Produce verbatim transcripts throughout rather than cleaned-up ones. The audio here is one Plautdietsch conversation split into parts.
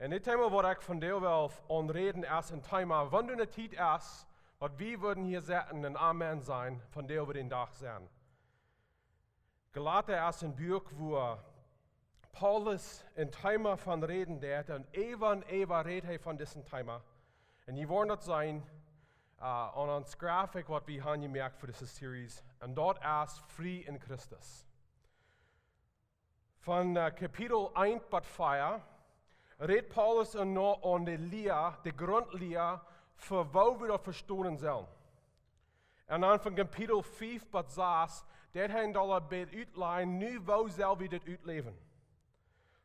Un dit Thema, waut ekj vondoag well aunräden, es een Thema, wan du ne Tiet es, waut wie wudden hia sitten un Amen sajen, vondoag wudden Dach sennen. Galata es een Buak, wua Paulus een Thema von räden deed, un äwa un äwa rät hee von disen Thema. Un jie woaren daut seenen, äh, aun ons Grafik, waut wie haben jemoakt fa dise Series. Un daut es frie en Christus. Von, äh, Kapitel eent bat vea rät Paulus en no aun de Lia, de Grundlia, fa woo wie daut vestonen sellen. Un dan von Kapitel fief bat sas, daut hee en dolla bät utlajen, nu woo sell wie dit utläwen.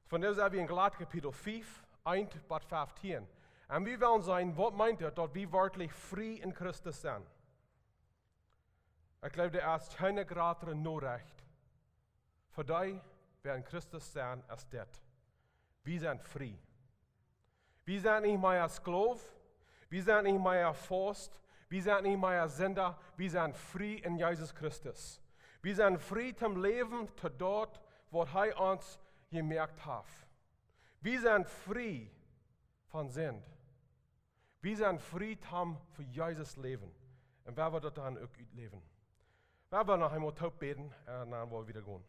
Vondoag sent wie en Galata Kapitel fief, eent bat fieftieen. Un wie wellen seenen, waut meent daut, daut wie werkjlich frie en Christus sent? Ekj jleew, doa es kjeene jratre Norecht fa dee, waut en Christus sent, es dit. Wie sent frie. Wie sent nich mea Sklow, wie sent nich mea Faust, wie sent nich mea Sinda, wie sent frie en Jesus Christus. Wie sent frie toom läwen, to daut, waut hee ons jemoakt haft. Wie sent frie von Sind. Wie sent frie toom fa Jesus läwen. Un wie wellen daut dan uk utläwen. Wie wellen noch eemol toop bäden un dan woa wie wieda gonen.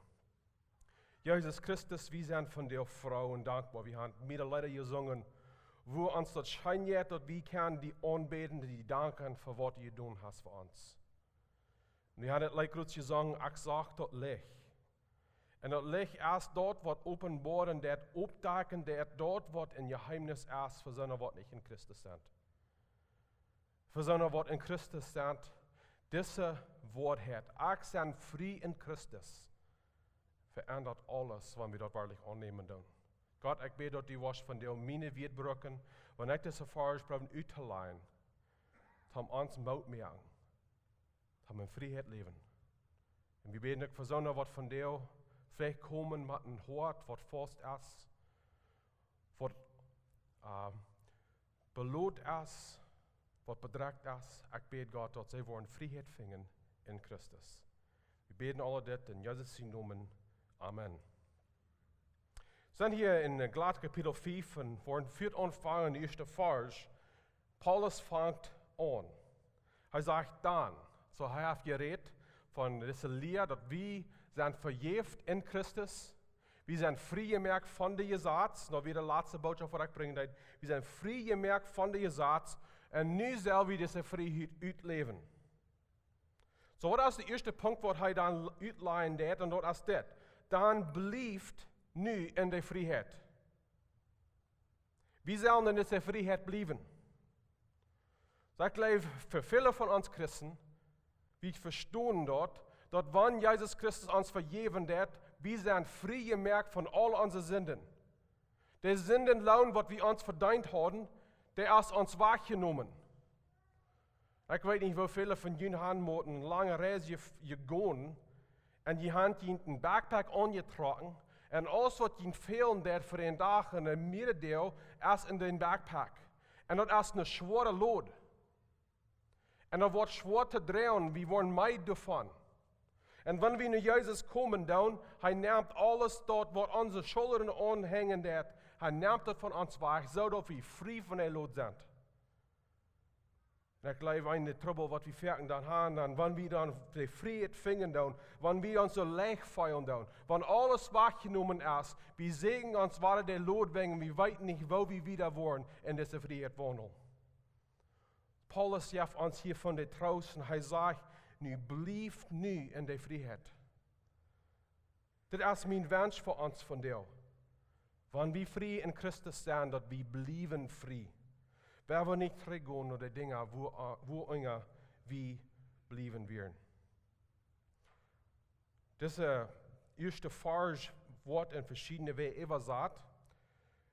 Jesus Christus, wie sent vondoag froo un dankboa. Wie haben mea Leeda jesungen, wua ons daut scheen jeit, daut wie kjennen die aunbäden, die danken fa waut du jedonen hast fa ons. Un wie haben daut Leet krakjt jesungen, ekj sach daut Licht. Un daut Licht es daut, waut openboaren deit, oppdakjen deit, daut, waut een Jeheemnis es fa soone, waut nich en Christus sent. Fa soone, waut en Christus sent, dise Woarheit, ekj sie frie en Christus, veendat aules, wan wie daut werkjlich aunnämen doonen. Gott, ekj bäd, daut du woascht vondoag miene Wieed brucken, wan ekj dise Varsch proow uttolajen, toom ons Moot moaken, toom en Frieheit läwen. Un wie bäden uk fa soone, waut vondoag veleicht komen met een Hoat, waut faust es, waut, äh, belodt es, waut bedrekjt es. Ekj bäd, Gott, daut see woaren Frieheit finjen en Christus. Wie bäden aul dit en Jesus sienen Nomen. Amen. Wie sent hia en, äh, Galata Kapitel fief un woaren foats aunfangen, de ieeschte Varsch. Paulus fangt aun. Hee sajcht dan. Soo, hee haft jerät von dise Lia, daut wie sent vejäft en Christus. Wie sent frie jemoakt von daut Jesaz. Nu wada de latste Bootschoft, waut ekj brinjen deed. Wie sent frie jemoakt von daut Jesaz. Un nu sell wie dise Frieheit utläwen. Soo, waut es de ieeschte Punkt, waut hee dan utlajen deed, un daut es dit. Dan blieft nu en de Frieheit. Wie sellen en dise Frieheit bliewen? Soo, ekj jleew, fa väle von ons Christen, wie vestonen daut, daut wan Jesus Christus ons vejäwen deed, wie sent frie jemoakt von aul onse Sinden. De Sindenloon, waut wie ons vedeent hauden, dee es ons wajchjenomen. Ekj weet nich, woo väle von junt haben mol eene lange Reis je-, jegonen un jie haben junt een Backpack aunjetrocken un aules, waut junt fälen deed fa dän Dach un de Meddach, es en dän Backpack. Un daut es eene schwoare Load. Un daut woat schwoa to droagen, wie woaren meed doavon. Un wan wie no Jesus komen, dan, hee nemt aules daut, waut onse Schullren aunhenjen deed, hee nemt daut von ons wajch, soo daut wie frie von de Load sent. Un ekj jleew, een Trubbel, waut wie foaken dan haben, dan, wan wie dan de Frieheit finjen dan, wan wie ons soo leicht feelen dan, wan aules wajchjenomen es, wie seenen ons wada de Load wäajen, wie weeten nich, woo wie wada woaren en dise Frieheit waundlen. Paulus jeft ons hia von de Troost un hee sajcht, nu blieft nu en de Frieheit. Dit es mien Wunsch fa ons vondoag. Wan wie frie en Christus sent, daut wie bliewen frie. Wie woaren nich trigjgonen no de Dinja, wua, wua unja wie bliewen wieren. Dise ieeschte Varsch woat en veschiedne Wäaj äwasat.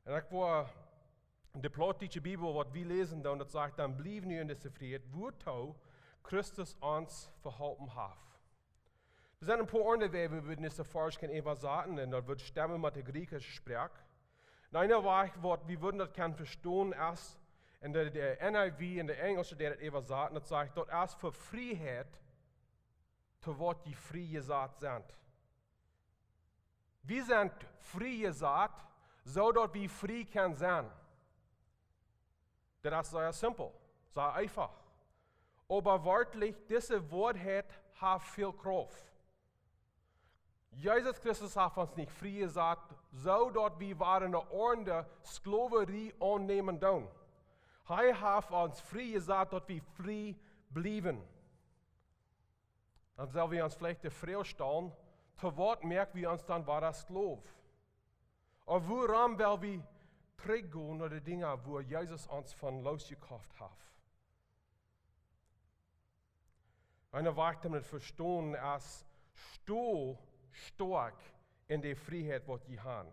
Un ekj woa de plautdietsche Bibel, waut wie läsen dan, daut sajcht, dan blieft nu en dise Frieheit, wuatoo Christus ons veholpen haft. Doa sent een poa aundre Wäaj, woo wie dise Varsch kjennen äwasaten, un daut woat stemmen met de griechische Sproak. Un een Wajch, waut wie wudden daut kjennen vestonen, es, en de, de N I V, en de Enjelsche, dee daut äwasaten, daut sajcht, daut es fa Frieheit, to waut jie frie jesat sent. Wie sent frie jesat, soo daut wie frie kjennen sennen. Dit es sea simpel, sea eenfach. Oba werkjlich, dise Woarheit haft väl Krauft. Jesus Christus haft ons nich friejesat, soo daut wie wada eene Oarensklowarie aunnämen doonen. Hee haft ons friejesat, daut wie frie bliewen. Dan sell wie ons veleicht de Froag stalen, to waut moak wie ons dan wada Sklow? Ooda wuarom well wie trigjgonen no de Dinja, wua Jesus ons von losjekoft haft? Een Wajch, om daut to vestonen, es: Sto stoakj en de Frieheit, waut jie haben.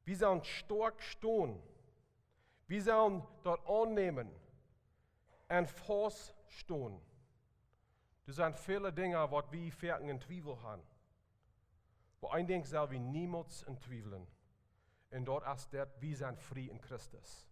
Wie sellen stoakj stonen. Wie sellen daut aunnämen un faust stonen. Doa sent väle Dinja, waut wie foaken en Twiewel haben. Oba een Dinkj sell wie niemols en twiewlen. Un daut es daut, wie sent frie en Christus.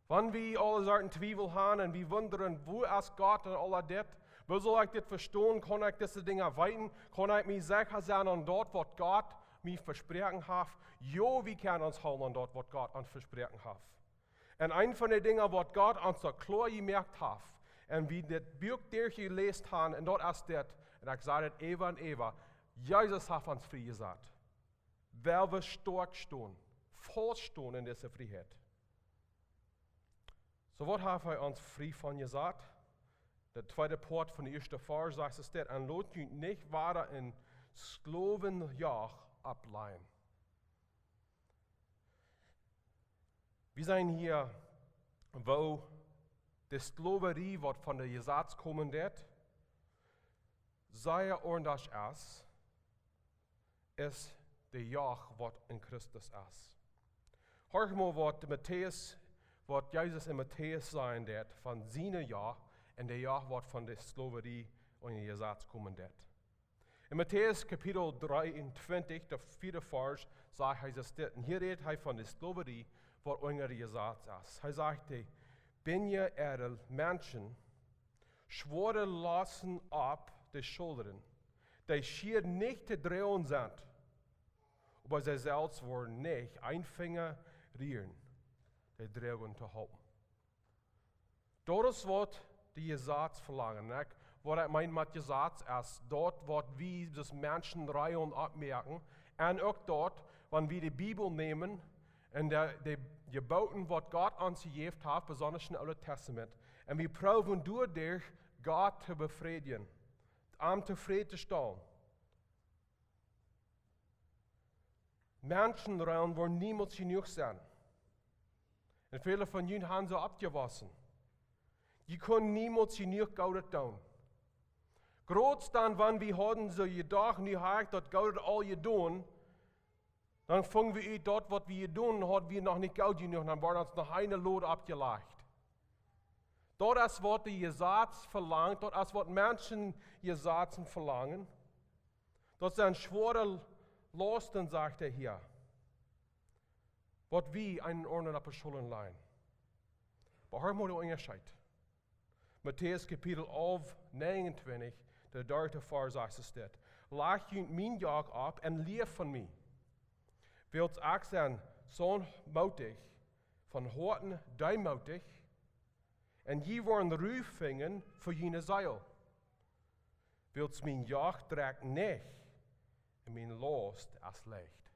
Wan wie aule Sorten Twiewel haben un wie wundren, wua es Gott en aul dit? Woo saul ekj dit vestonen? Kaun ekj dise Dinja weeten? Kaun ekj mie secha sennen aun daut, waut Gott mie vesproaken haft? Jo, wie kjennen ons hoolen aun daut, waut Gott ons vesproaken haft. Un eent von de Dinja, waut Gott ons soo kloa jemoakt haft, un wie dit Buak derchjeläst haben, un daut es dit, un ekj saj dit äwa un äwa: Jesus haft ons friejesat. Well wie stoakj stonen, faust stonen en dise Frieheit. Soo, waut haft hee ons frie von jesat? De tweede Poat von de ieeschte Varsch sajcht es dit: Un lot junt nich wada een Sklowenjoch oppläajen. Wie seenen hia, woo de Sklowarie, waut von de Jesaz komen deed, sea aundasch es, es de Joch, waut en Christus es. Horch mol, waut Matäus, waut Jesus en Matäus sajen deed von sien Joch un de Joch, waut von de Sklowarie un de Jesaz komen deed. En Matäus Kapitel dreeuntwintich, de vieede Varsch, sajcht Jesus dit. Un hia rät hee von de Sklowarie, waut unja de Jesaz es. Hee sajcht: Dee binjen äare Menschen schwoare Lasten opp de Schullren, dee schia nich to droagen sent, oba see selfst woaren nich een Finja rieren, dee droagen to halpen. Daut es, waut de Jesaz velangen, nich? Waut ekj meen met Jesaz es, daut, waut wie aus Menschen Reajlen oppmoaken, un uk daut, wan wie de Bibel nämen un de, de Jeboten, waut Gott ons jejäft haft, besonda em Oolen Tastament, un wie proowen doaderch Gott to befriedjen, am tofräd to stalen. Menschen Reajlen woaren niemols jenuach sennen. Un väle von junt sent soo oppjewossen. Jie kunnen niemols jenuach Goodet doonen. Krakjt dan, wan wie hauden soo jedocht, nu hab ekj daut Goodet aul jedonen, dan fungen wie ut, daut, waut wie jedonen hauden, wia noch nich goot jenuach, dan wort ons noch eene Load oppjelajcht. Daut es, waut de Jesaz velangt, daut es, waut Menschen Jesazen velangen. Daut sent schwoare Lasten, sajcht hee hia, waut wie eenen aundren opp de Schullren lajen. Oba hia mott eena Unjascheet. Matäus Kapitel alf, näajenuntwintich, de darde Varsch sajcht es dit: Lajcht junt mien Joch opp un lieet von mie, wiels ekj sie saunftmootich, von Hoaten deemootich, un jie woaren Ru finjen fa june Seel. Wiels mien Joch drekjt nich un mien Laust es leicht.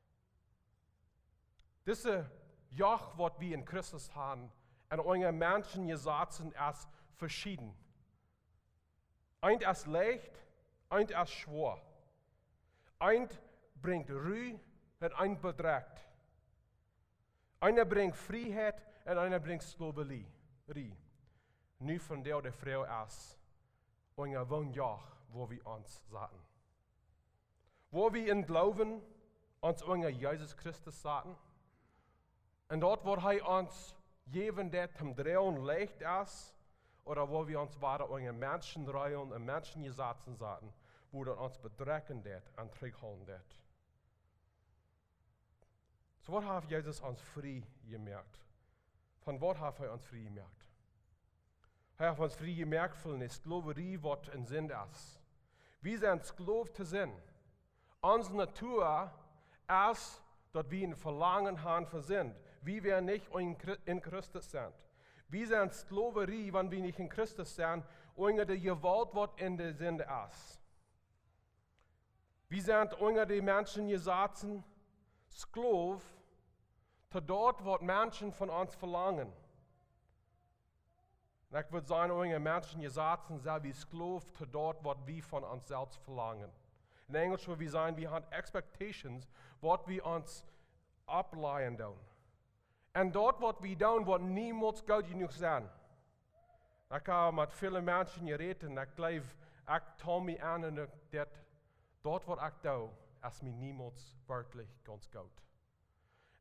Dise Joch, waut wie en Christus haben, un unja Menschen Jesazen es veschieden. Eent es leicht, eent es schwoa. Eent brinjt Ru un eent bedrekjt. Eena brinjt Frieheit un eena brinjt Sklowarie. Nu vondoag de Froag es, unja woon Joch woa wie ons saten? Woa wie em Gloowen ons unja Jesus Christus saten? Un daut, waut hee ons jäwen deed, toom droagen leicht es, ooda woa wie ons wada unja Menschen Reajlen un Menschen Jesazen saten, wua daut ons bedrekjen deed un trigjhoolen deed? Soo, waut haft Jesus ons frie jemoakt? Von waut haft hee ons frie jemoakt? Hee haft ons frie jemoakt von de Sklowarie, waut en Sind es. Wie sent Sklow to Sind. Onse Natua es Daut wie een Velangen haben fa Sind. Wie woaren nich en Chri-, en Christus sennen. Wie sent Skloverie, wan wie nich en Christus sent, unja de Jewault waut en de Sind es. Wie sent unja de Menschen Jesazen Sklow to daut waut Menschen von ons velangen. Un ekj wudd sajen, unja Menschen Jesazen sent wie Sklow to daut waut wie von ons selfst velangen. En Enjlisch wudd wie sajen, wie haben expectations, waut wie ons oppläajen doonen. Un daut waut wie doonen, woat niemols goot jenuach sennen. Ekj hab met väle Menschen jerät un ekj jleew, ekj too mie aun un daut, daut waut ekj doo, es mie niemols werkjlich gaunz goot.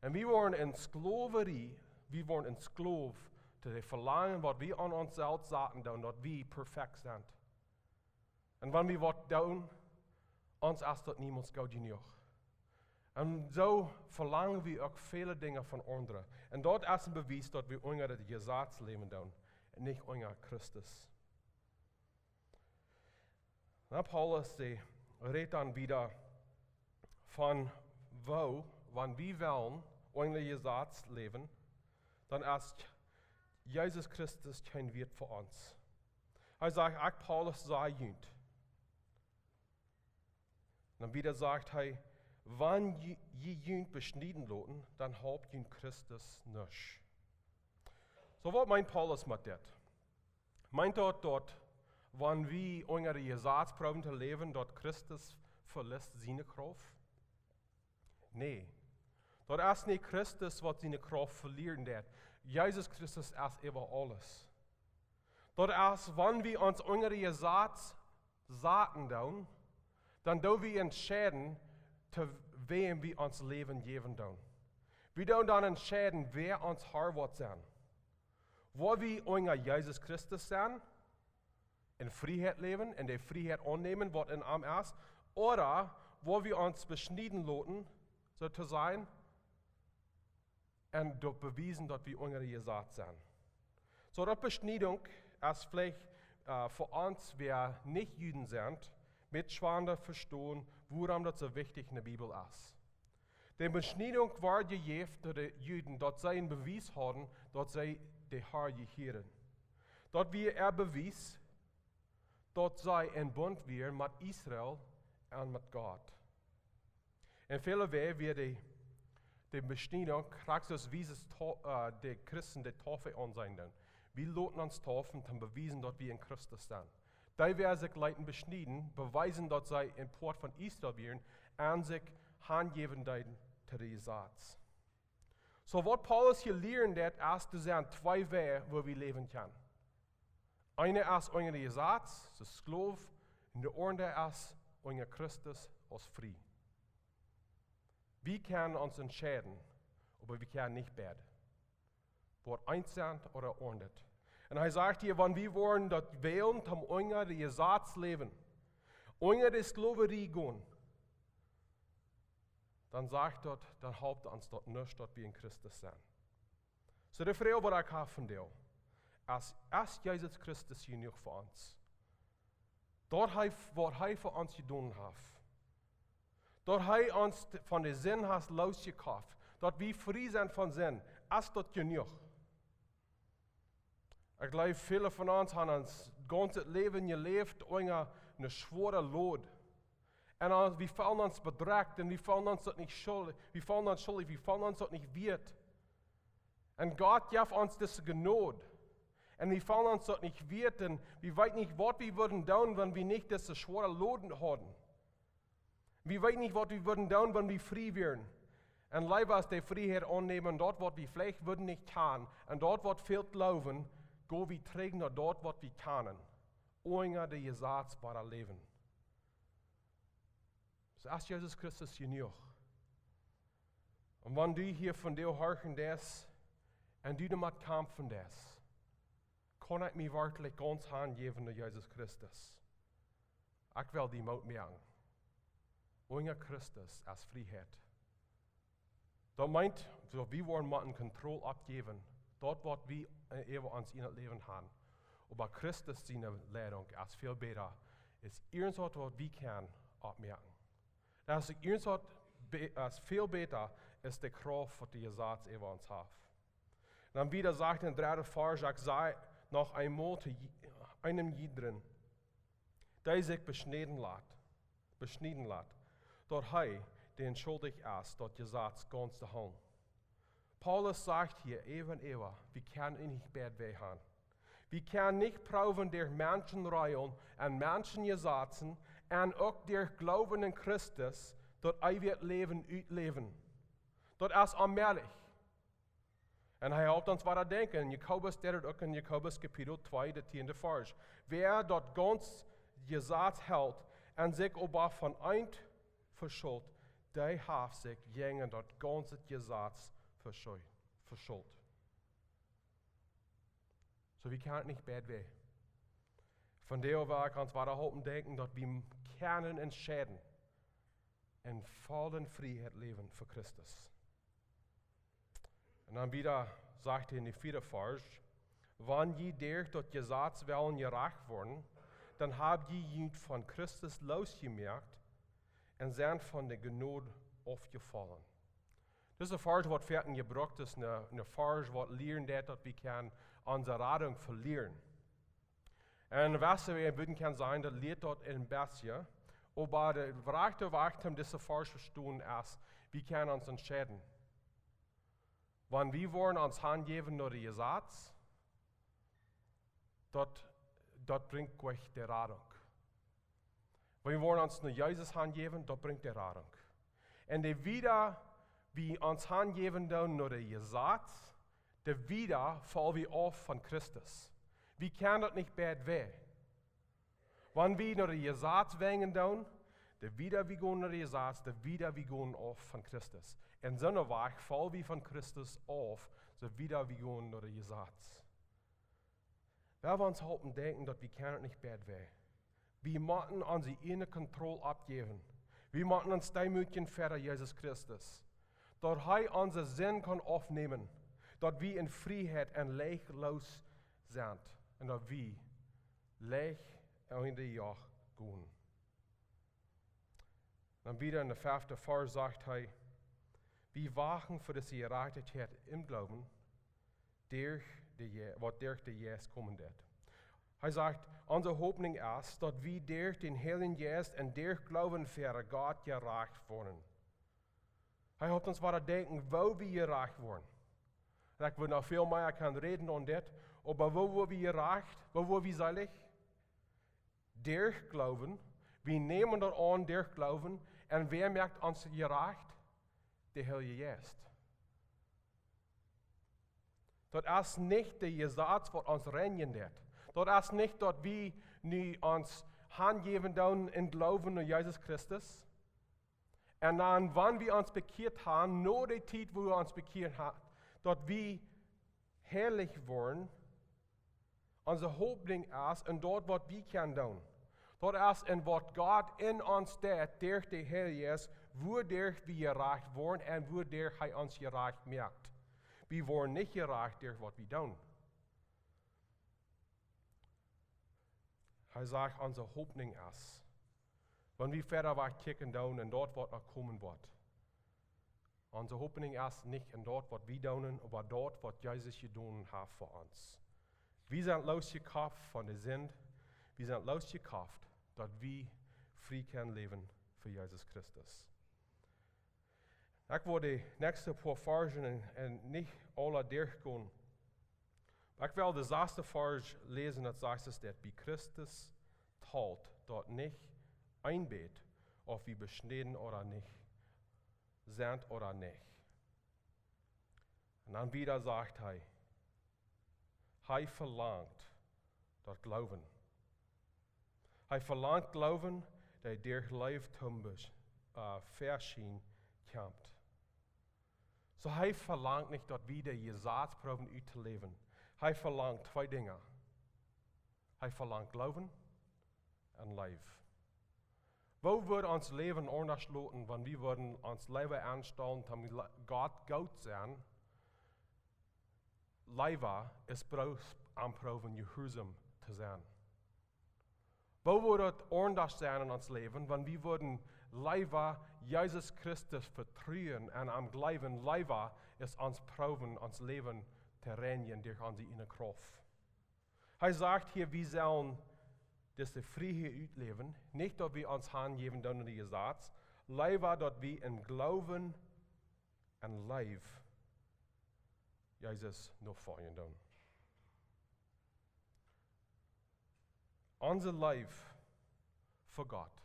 Un wie woaren en Skloverie, wie woaren en Sklow to de Velangen waut wie aun ons selfst saten doonen, daut wie perfekt sent. Un wan wie waut doonen, ons es daut niemols goot jenuach. Un soo velangen wie uk väle Dinja von aundre. Un daut es een Bewies daut wie unja daut Jesaz läwen doonen un nich unja Christus. Na, Paulus, dee rät dan wada von woo, wan wie wellen unja daut Jesaz läwen, dan es Jesus Christus kjeen Wieet fa ons. Hee sajcht, ekj Paulus saj junt. Dan wada sajcht hee, wan jie, jie junt beschnieden loten, dan halpt junt Christus nuscht. Soo, waut meent Paulus met dit? Meent daut, daut wan wie unja daut Jesaz proowen to läwen, daut Christus veliet siene Krauft? Nä. Daut es nich Christus waut siene Krauft velieren deit. Jesus Christus es äwa aules. Daut es, wan wie ons unja daut Jesaz saten doonen, dan doo wie entscheiden, to wäm wie ons Läwen jäwen doonen. Wie doonen dan entscheiden, wäa ons Har woat sennen. Woa wie unja Jesus Christus sennen, en Frieheit läwen, en de Frieheit aunnämen, waut en am es, ooda woa wie ons beschnieden loten, soo to sajen, un daut bewiesen, daut wie unja daut Jesaz sent. Soo, daut Beschniedunk es veleicht, äh, fa ons, waut nich Juden sent, met schwoa to vestonen, wuarom daut soo wichtich en de Bibel es. De Beschniedunk wort jejäft to de Juden, daut see een Bewies hauden, daut see dän Har jehieren. Daut wia äa Bewies, daut see en Bunt wieren met Israel un met Gott. En väle Wäaj wia de, de Beschniedunk, krakjt soo aus wie es to-, äh, de Christen de Taufe aunseenen doonen. Wie loten ons taufen, om to bewiesen, daut wie en Christus sent. Dee, waut sikj leeten beschnieden, bewiesen, daut see een Poat von Israel wieren un sikj hanjäwen deeden to dän Jesaz. Soo, waut Paulus hia lieren deit, es, doa sent twee Wäaj, woo wie läwen kjennen. Eena es unja daut Jesaz, aus Sklow, un de aundra es unja Christus aus frie. Wie kjennen ons entscheiden, oba wie kjennen nich beid. Woat eent sennen ooda aundret. Un hee sajcht hia, wan wie woaren daut wälen, om unja daut Jesaz läwen, unja de Skloverie gonen, dan sajcht daut, dan halpt ons daut nuscht, daut wie en Christus sent. Soo, de Froag, waut ekj hab vondoag, es, es Jesus Christus jenuach fa ons? Daut hee, waut hee fa ons jedonen haft. Daut hee ons t-, von de Sind haft losjekoft. Daut wie frie sent von Sind. Es daut jenuach? Ekj jleew, väle von ons haben ons gaunzet Läwen jeläft unja eene schwoare Load. Un ons, wie feelen ons bedrekjt un wie feelen ons daut nich schul-, wie feelen ons schuldich, wie feelen ons daut nich wieet. Un Gott jeft ons dise Jnod. Un wie feelen ons daut nich wieet un wie weeten nich, waut wie wudden doonen, wan wie nich dise schwoare Load hauden. Wie weeten nich, waut wie wudden doonen, wan wie frie wieren. Un leewa aus de Frieheit aunnämen, daut waut wie veleicht wudden nich kjennen, un daut waut väl jleewen, go wie trigj no daut waut wie kjennen. Unja daut Jesaz wada läwen. Soo es Jesus Christus jenuach. Un wan du hia vondoag horchen deist, un du doamet kjamfen deist, kaun ekj mie werkjlich gaunz hanjäwen no Jesus Christus? Ekj well die Moot moaken. Unja Christus es Frieheit. Daut meent, soo wie woaren motten Kontroll oppjäwen. Daut waut wie, äh, äwa ons en daut Läwen haben. Oba Christus siene Leidunk es väl bäta. Es irjent waut, waut wie kjennen oppmoaken. Daut es irjent waut be-, es väl bäta es de Krauft waut de Jesaz äwa ons haft. Dan wieda sajcht en dredden Varsch: "Ekj saj noch eemol to je-, eenem jiedren, dee sikj beschnieden lat, beschnieden lat, daut hee, dee schuldich es, daut Jesaz gaunz to hoolen." Paulus sajcht hia äwa un äwa, wie kjennen nich beid Wäaj gonen. Wie kjennen nich proowen derch Menschen Reajlen un Menschen Jesazen un uk derch Gloowen en Christus daut eewje Läwen utläwen. Daut es onmäajlich. Un hee halpt ons wada denkjen, en Jakobus deit et uk en Jakobus Kapitel twee, de tieende Varsch: "Wäa daut gaunze Jesaz helt un sikj oba von eent veschult, dee haft sikj jäajen daut gaunze Jesaz veschul-, veschult." Soo, wie kjennen nich beid Wäaj. Von doa well ekj ons wada halpen denkjen, daut wie kjennen entscheiden, en volle Frieheit läwen fa Christus. Un dan wieda sajcht hee en dän vieeden Varsch: "Wan jie derch daut Jesaz wellen jerajcht woaren, dan hab jie junt von Christus loosjemoakt un sent von de Jnod aufjefollen." Dise Varsch woat foaken jebrukt aus een, een Varsch waut lieren deit daut wie kjennen onse Radunk velieren. Un waut wie wudden kjennen sajen, daut lieet daut een bät, oba de rajchte Wajch om dise Varsch to vestonen es, wie kjennen ons entscheiden. Wan wie woaren ons hanjäwen no de Jesaz, daut, daut brinjt nich de Radunk. Wan wie woaren ons no Jesus hanjäwen, daut brinjt de Radunk. Un de wieda wie ons hanjäwen doonen no de Jesaz, de wieda foll wie auf von Christus. Wie kjennen daut nich beid Wäaj. Wan wie no de Jesaz wenjen doonen, de wieda wie gonen no de Jesaz, de wieda wie gonen auf von Christus. En soone Wajch foll wie von Christus auf, de wieda wie gonen no de Jesaz. Well wie ons halpen denkjen, daut wie kjennen nich beid Wäaj. Wie motten onse ieejne Kontroll aufjäwen. Wie motten ons deemootjen ver Jesus Christus, daut hee onse Sind kaun aufnämen, daut wie en Frieheit un leichtloos sent un daut wie leicht en de Joch gonen. Dan wieda en dän feften Varsch sajcht hee: "Wie wachten fa dise Jerajchtichkjeit em Gloowen, derch de Je-, waut derch dän Jeist komen deit." Hee sajcht, onse Hopninj es, daut wie derch dän Heiljen Jeist un derch Gloowen ver Gott jerajcht woaren. Hee halpt ons wada denkjen, woo wie jerajcht woaren. Un ekj wudd noch väl mea kjennen räden aun dit, oba woo woa wie jerajcht, woo woa wie seelich? Derch Gloowen. Wie nämen daut aun derch Gloowen. Un wäa moakt ons jerajcht? De Heilje Jeist. Daut es nich de Jesaz waut ons reinjen deit. Daut es nich daut wie nu ons hanjäwen doonen en Gloowen aun Jesus Christus. Un dan, wan wie ons bekjieet han, no de Tiet wua wie ons bekjieet han, daut wie heilich woaren, onse Hopninj es en daut waut wie kjennen doonen. Daut es en waut Gott en ons deit derch dän Heiljen Jeist, wuaderch wie jerajcht woaren un wuaderch hee ons jerajcht moakt. Wie woaren nich jerajcht derch waut wie doonen. Hee sajcht, onse Hopninj es, wan wie wieda wajch kjikjen doonen en daut waut noch komen woat. Onse Hopninj es nich en daut waut wie doonen, oba daut waut Jesus jedonen haft fa ons. Wie sent loosjekoft von de Sind. Wie sent loosjekoft, daut wie frie kjennen läwen fa Jesus Christus. Ekj well de näakjste poa Varschen en, en nich aula derchgonen. Oba ekj well de sassten Varsch läsen, daut sajcht, daut bie Christus talt daut nich een bät, auf wie beschnäden ooda nich, sent ooda nich. Un dan wieda sajcht hee, hee velangt daut Gloowen. Hee velangt Gloowen, dee derch Leew toom Bes-, äh, Väaschien kjemt. Soo, hee velangt nich, daut wie de Jesaz proowen uttoläwen. Hee velangt twee Dinja. Hee velangt Gloowen un Leew. Woo wudd ons Läwen aundasch loten, wan wie wudden ons leewa aunstalen, toom le-, Gott goot sennen, leewa es bloos aunproowen jehuarsom to sennen? Woo wudd daut aundasch sennen en ons Läwen, wan wie wudden Leewa Jesus Christus vetruen un aun am jleewen, leewa es ons proowen, ons Läwen to reinjen derch onse ieejne Krauft. Hee sajcht hia, wie sellen dise Frieheit utläwen, nich daut wie ons hanjäwen doonen aun de Jesaz, leewa daut wie em Gloowen un Leew Jesus nofoljen doonen. Onse Leew fa Gott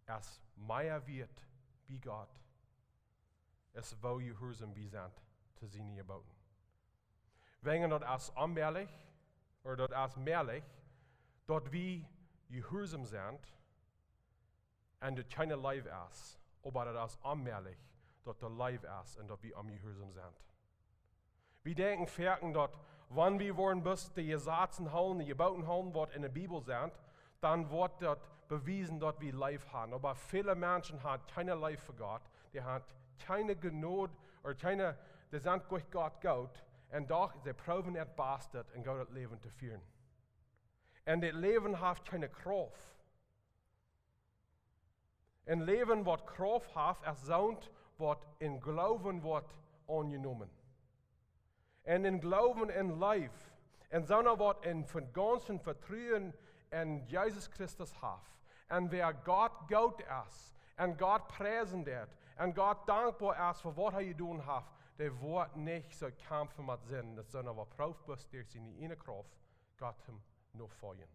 es mea wieet bie Gott, aus woo jehuarsom wie sent to siene Jeboten. Wäajen daut es onmäajlich, ooda daut es mäajlich, daut wie jehuarsom sent un daut kjeene Leew es, oba daut es onmäajlich, daut doa Leew es un daut wie am jehuarsom sent. Wie denkjen foaken daut, wan wie woaren bloos de Jesazen hoolen, de Jeboten hoolen, waut en de Bibel sent, dan woat daut bewiesen, daut wie Leew haben. Oba väle Menschen haben kjeene Leew fa Gott, dee haben kjeene Jnod, ooda kjeene, dee sent derch Gott goot, un doch, see proowen äa Bastet en goodet Läwen to fieren. Un dit Läwen haft kjeene Krauft. Een Läwen waut Krauft haft, es soont waut em Gloowen woat aunjenomen. Un em Gloowen un Leew. Un soona waut em von gaunzem Vetruen en Jesus Christus haft. Un wäa Gott goot es, un Gott priesen deit, un Gott dankboa es fa waut hee jedonen haft, dee woat nich soo kjamfen met Sind. Daut soona waut prooft bloos derch siene ieejne Krauft, Gott am nofoljen.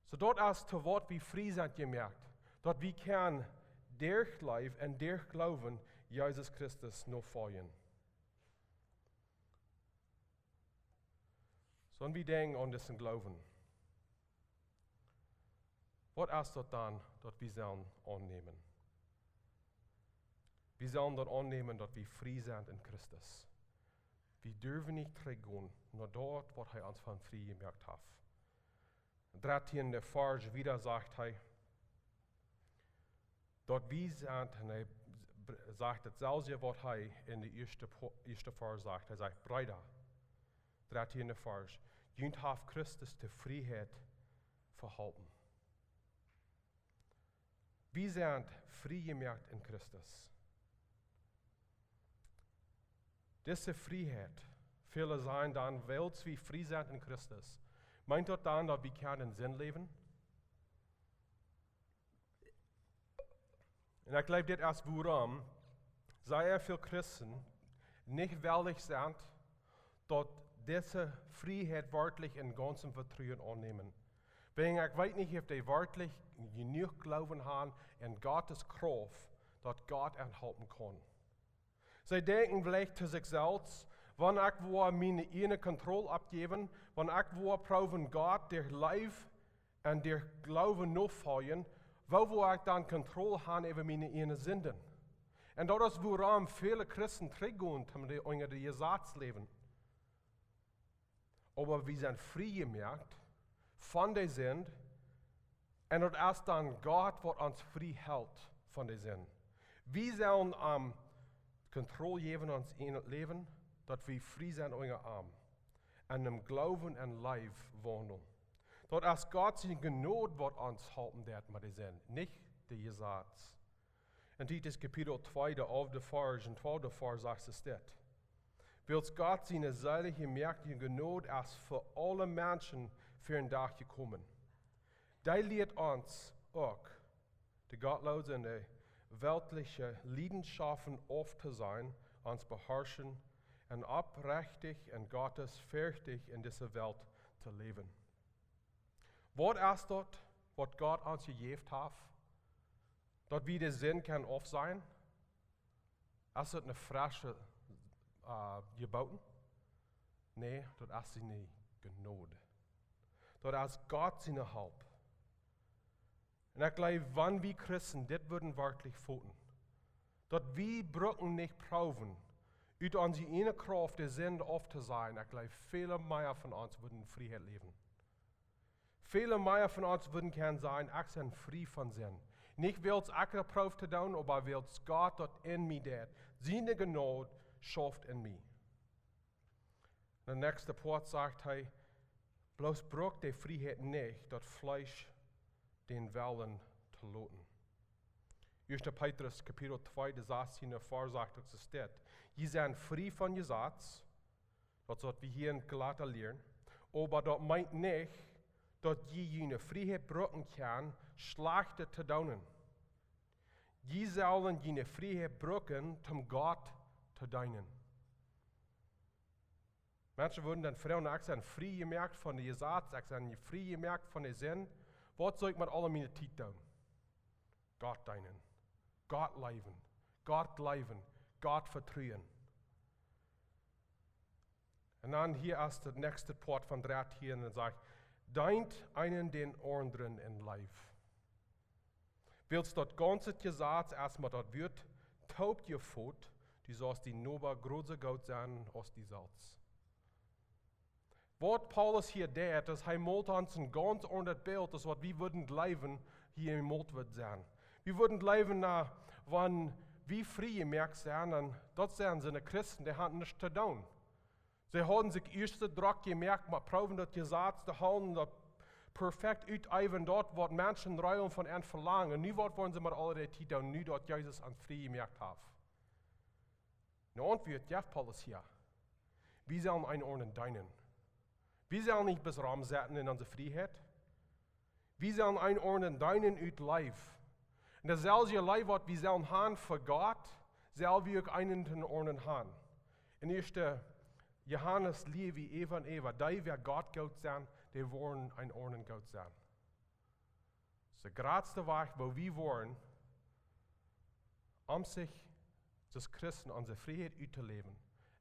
Soo daut es to waut wie frie sent jemoakt, daut wie kjennen derch Leew un derch Gloowen Jesus Christus nofoljen. Soo, wan wie denkjen aun disen Gloowen, waut es daut dan, daut wie sellen aunnämen? Wie sellen daut aunnämen, daut wie frie sent en Christus. Wie derwen nich trigjgonen no daut, waut hee ons von frie jemoakt haft. Dartieende Varsch wieda sajcht hee, daut wie sent, un hee br-, sajcht dautselwje waut hee en de ieeschte Po-, ieeschte Varsch sajcht. Hee sajcht: Breeda, dartieende Varsch, junt haft Christus de Frieheit vehalpen. Wie sent frie jemoakt en Christus. Dise Frieheit, väle sajen dan, wiels wie frie sent en Christus, meent daut dan, daut wie kjennen en Sind läwen? Un ekj jleew, dit es wuarom sea väl Christen nich wellich sent, daut dise Frieheit werkjlich en gaunzem Vetruen aunnämen. Wäajen ekj weet nich, auf dee werkjlich jenuach Gloowen haben en Gottes Krauft, daut Gott an halpen kaun. See denkjen veleicht to sikj selfst: Wan ekj woa miene ieejne Kontroll aufjäwen, wan ekj woa proowen Gott derch Leew un derch Gloowen nofoljen, woo woa ekj dan Kontroll haben äwa miene ieejne Sinden? Un daut es wuarom väle Christen trigjgonen, om de, unja de Jesaz läwen. Oba wie sent frie jemoakt von de Sind. Un daut es dan Gott, waut ons frie helt von de Sind. Wie sellen am Kontroll jäwen ons en daut Läwen, daut wie frie sent unja am. Un em Gloowen un Leew waundlen. Daut es Gott siene Jnod, waut ons halpen deit met de Sind, nich de Jesaz. En Titus Kapitel twee, de alfte Varsch un twalfte Varsch sajcht et dit: Wiels Gott siene seelje jemoakte Jnod es fa aule Menschen ver dän Dach jekomen. Dee lieet ons uk, de gottloose un de weltliche Liedenschaften auftosajen, ons beharschen un oprechtich un gottesferchtich en dise Welt to läwen. Waut es daut, waut Gott ons jejäft haft, daut wie de Sind kjennen aufsajen? Es daut een fresche, äh, Jeboten? Nä, daut es siene Jnod. Daut es Gott siene Help. Un ekj jleew, wan wie Christen dit wudden werkjlich foten, daut wie brucken nich proowen, ut onse ieejne Krauft de Sind auftosajen, ekj jleew, väle mea von ons wudden Frieheit läwen. Väle mea von ons wudden kjennen sajen: Ekj sie frie von Sind. Nich wiels ekj daut proow to doonen, oba wiels Gott daut en mie deit. Siene Jnod schauft en mie. De näakjste Poat sajcht hee: Bloos brukt de Frieheit nich, daut Fleesch dän Wellen to veloten. Ieeschte Petrus Kapitel twee, de sastieende Varsch sajcht uk, soo steit: "Jie sent frie von Jesaz", daut es waut wie hia en Galata lieren, "oba daut meent nich, daut jie june Frieheit brucken kjennen, Schlajchtet to doonen. Jie sellen june Frieheit brucken, om Gott to deenen." Menschen wudden dan froagen: "Ekj sie frie jemoakt von de Jesaz, ekj sie frie jemoakt von de Sind. Waut saul ekj met aule miene Tiet doonen?" Gott deenen, Gott leewen, Gott leewen, Gott vetruen. Un dan hia es daut näakjste Poat von dartieen un daut sajcht: "Deent eena dän aundren en Leew. Wiels daut gaunze Jesaz es met daut Wuat toopjefot: Du saust dien Noba jrod soo goot sennen aus die selfst." Waut Paulus hia deit, es, hee molt ons een gaunz aundret Bilt, es waut wie wudden jleewen, hia jemolt woat sennen. Wie wudden jleewen, na, wan wie frie jemoakt sent, un daut sent soone Christen, dee hauden nuscht to doonen. See hauden sikj ieescht soo drock jemoakt, met proowen daut Jesaz to hoolen, daut perfekt uteewen, daut waut Menschen rein von an velangen. Nu waut wellen see met aule dee Tiet doonen, nu daut Jesus an frie jemoakt haft? Een Auntwuat jeft Paulus hia. Wie sellen eena dän aundren deenen. Wie sellen nich bloos romsetten en onse Frieheit. Wie sellen eena dän aundren deenen ut Leew. Un deeselwje Leew, waut wie sellen haben fa Gott, sell wie uk eena dän aundren haben. En ieeschte Johanes läs wie äwa un äwa: "Dee, wäa Gott goot sent, dee woaren eena dän aundren goot sennen." De jratste Wajch, woo wie woaren, om sikj aus Christen onse Frieheit uttoläwen,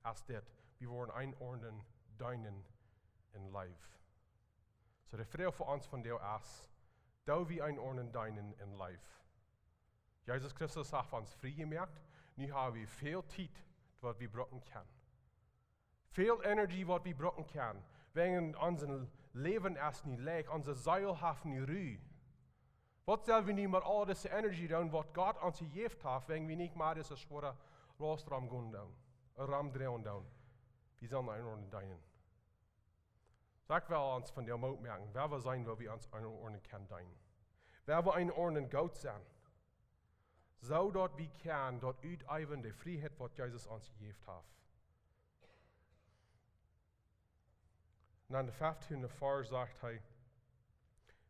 es dit: wie woaren eena dän aundren deenen en Leew. Soo, de Froag fa ons vondoag es: Doo wie eena dän aundren deenen en Leew? Jesus Christus haft ons frie jemoakt. Nu haben wie väl Tiet, waut wie brucken kjennen. Väl Energie, waut wie brucken kjennen. Wäajen ons Läwen es nich leicht, onse Seel haft nich Ru. Waut sell wie nu met aul dise Energie doonen, waut Gott ons jejäft haft, wäajen wie nich mea dise schwoare Laust rom gonen doonen, rom droagen doonen? Wie sellen eena dän aundren deenen. Soo, ekj well ons vondoag Moot moaken, woo wie sennen, woo wie ons eena dän aundren kjennen deenen. Woo wie eena dän aundren goot sent. Soo daut wie kjennen daut uteewen, de Frieheit, waut Jesus ons jejäft haft. Un aun de feftiende Varsch sajcht hee: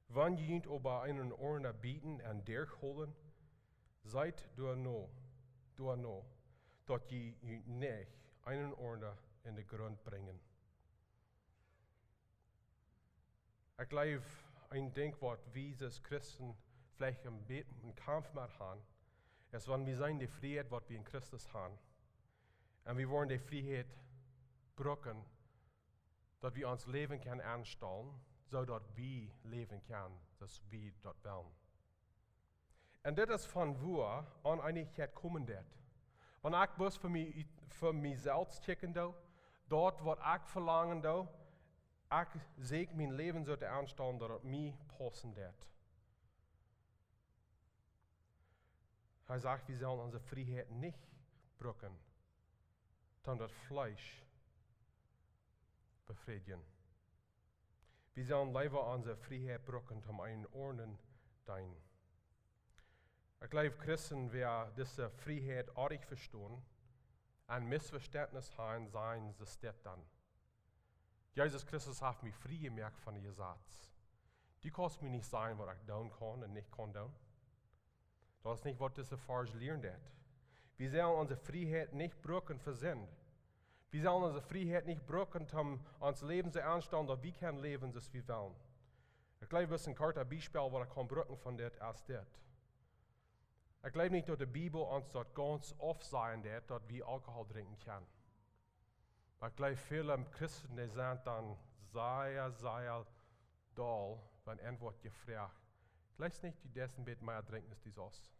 "Wan jie junt oba eena dän aundren bieten un derchhoolen, seet doano, doano, daut jie junt nich eena dän aundren en dän Grunt brinjen." Ekj jleew, een Dinkj, waut wie aus Christen veleicht een bät een Kaumf met haben, es, wan wie seenen de Frieheit, waut wie en Christus haben, un wie woaren de Frieheit brucken, daut wie ons Läwen kjennen aunstalen, soo daut wie läwen kjennen, soo aus wie daut wellen. Un dit es von wua Oneenichkjeit komen deit. Wan ekj bloos fa mie, fa mie selfst kjikjen doo, daut waut ekj velangen doo, ekj seakj mien Läwen soo to aunstalen, daut et mie paussen deit. Hee sajcht, wie sellen onse Frieheit nich brucken, om daut Fleesch befriedjen. Wie sellen leewa onse Frieheit brucken, om eena dän aundren deenen. Ekj jleew, Christen, wäa dise Frieheit oajch vestonen un Missvestentnis haben, sajen see dit dan: "Jesus Christus haft mie frie jemoakt von de Jesaz. Du kaust mie nich sajen, waut ekj doonen kaun un nich kaun doonen." Daut es nich, waut dise Varsch lieren deit. Wie sellen onse Frieheit nich brucken fa Sind. Wie sellen onse Frieheit nich brucken, om ons Läwen soo aunstalen, daut wie kjennen läwen, soo aus wie wellen. Ekj jleew, daut een kortet Biespel, waut ekj kaun brucken von dit, es dit. Ekj jleew nich, daut de Bibel ons daut gaunz aufsajen deit, daut wie Alkohol drinkjen kjennen. Oba ekj jleew, väle Christen, dee sent dan sea, sea doll, wan an woat jefroacht: "Jleefst nich, du deist een bät mea drinkjen aus du saust?"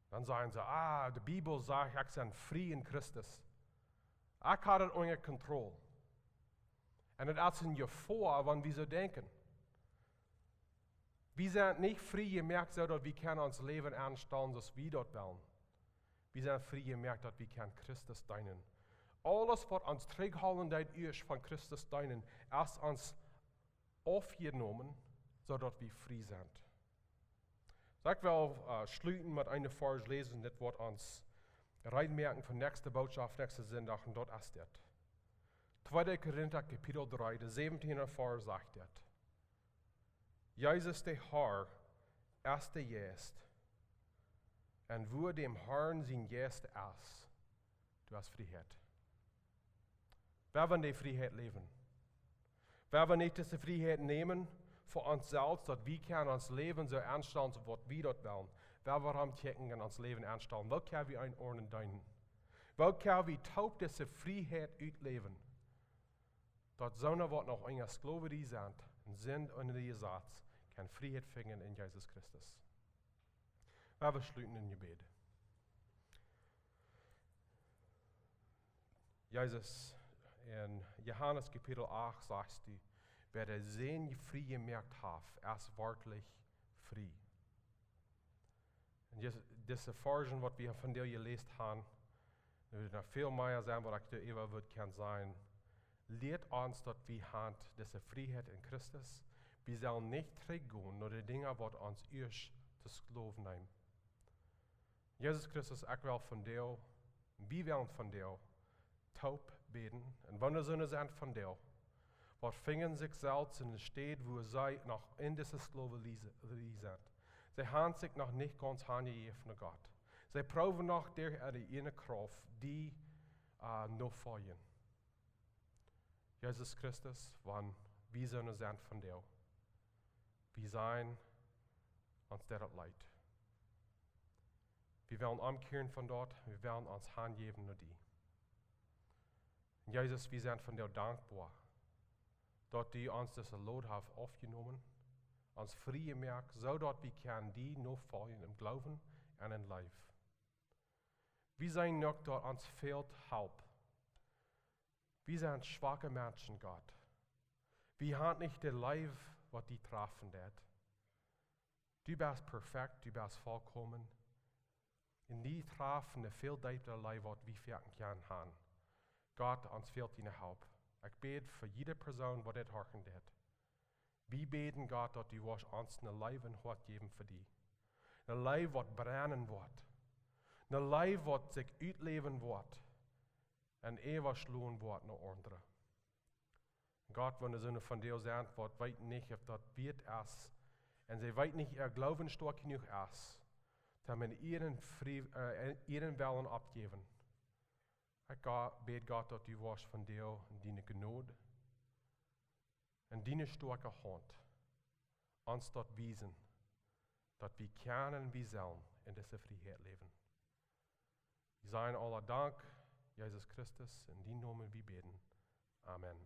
Dan sajen see: "Ah, de Bibel sajcht, ekj sie frie en Christus. Ekj hab daut unja Kontroll." Un daut es eene Jefoa, wan wie soo denkjen. Wie sent nich frie jemoakt, soo daut wie kjennen ons Läwen aunstalen, soo aus wie daut wellen. Wie sent frie jemoakt, daut wie kjennen Christus deenen. Aules, waut ons trigjhoolen deit, ieescht von Christus deenen, es ons aufjenomen, soo daut wie frie sent. Soo, ekj well schluten met een Varsch läsen, dit woat ons reed moaken fa näakjste Botschaft, näakjsten Sindach, un daut es dit. Tweede Korinta Kapitel dree, de säwentieende Varsch sajcht dit: Jesus, de Herr, es de Jeist, un wua däm Herrn sien Jeist es, doa es Frieheit. Wie wellen dee Frieheit läwen. Wie wellen nich dise Frieheit nämen fa ons selfst, daut wie kjennen ons Läwen soo aunstalen, soo aus wie daut wellen. Wie wellen rom kjikjen un ons Läwen aunstalen. Woo kjenn wie eent aundren deenen? Woo kjenn wie toop dise Frieheit utläwen? Daut soone, waut noch unja Sklaverie sent un sent unja dän Jesaz, kjennen Frieheit finjen en Jesus Christus. Wie wellen schluten em Jebäd. Jesus, en Johanes Kapitel acht sajchst du: Wäa de Sän frie jemoakt haft, es werkjlich frie. Un dise, dise Varschen, waut wie vondoag jeläst haben, doa noch väl mea sent, waut ekj doaräwa wudd kjennen sajen, lieet ons, daut wie haben dise Frieheit en Christus. Wie sellen nich trigjgonen no de Dinja, waut ons ieescht to Skloow neemen. Jesus Christus, ekj well vondoag, wie wellen vondoag toop bäden. Un wan doa soone sent vondoag, waut finjen sikj selfst en eene Städ, wua see noch en dise Sklaverie sent. See haben sikj noch nich gaunz hanjejäft no Gott. See proowen noch derch äare ieejne Krauft die notofoljen. Jesus Christus, wan wie soone sent vondoag, wie sajen, ons deit daut leet. Wie wellen omkjieren von daut, wie wellen ons hanjäwen no die. Un Jesus, wie sent vondoag dankboa, daut du ons dise Lod hast aufjenomen, ons frie jemoakt, soo daut wie kjennen die nofoljen em Gloowen un en Leew. Wie seenen uk, daut ons fält Help. Wie sent schwake Menschen, Gott. Wie haben nich de Leew, waut die trafen deit. Du best perfekt, du best vollkomen. Un die trafen de väl deepere Leew, waut wie foaken kjennen haben. Gott, ons fält diene Help. Ekj bäd fa jiede Persoon, waut dit horchen deit. Wie bäden, Gott, daut du woascht ons eene Leew em Hoat jäwen fa die. Eene Leew, waut brennen woat. Eene Leew, waut sikj utläwen woat un äwaschlonen woat no aundre. Gott, wan doa soone vondoag sent, waut weeten nich, auf daut wieet es, un see weeten nich, äa Gloowen stoakj jenuach es, toom äaren, äaren Wellen oppjäwen. Ekj bäd, Gott, daut du woascht vondoag en diene Jnod un diene stoakje Haunt ons daut wiesen, daut wie kjennen, wie sellen en dise Frieheit läwen. Wie sajen aula Dank, Jesus Christus, en dienen Nomen wie bäden. Amen.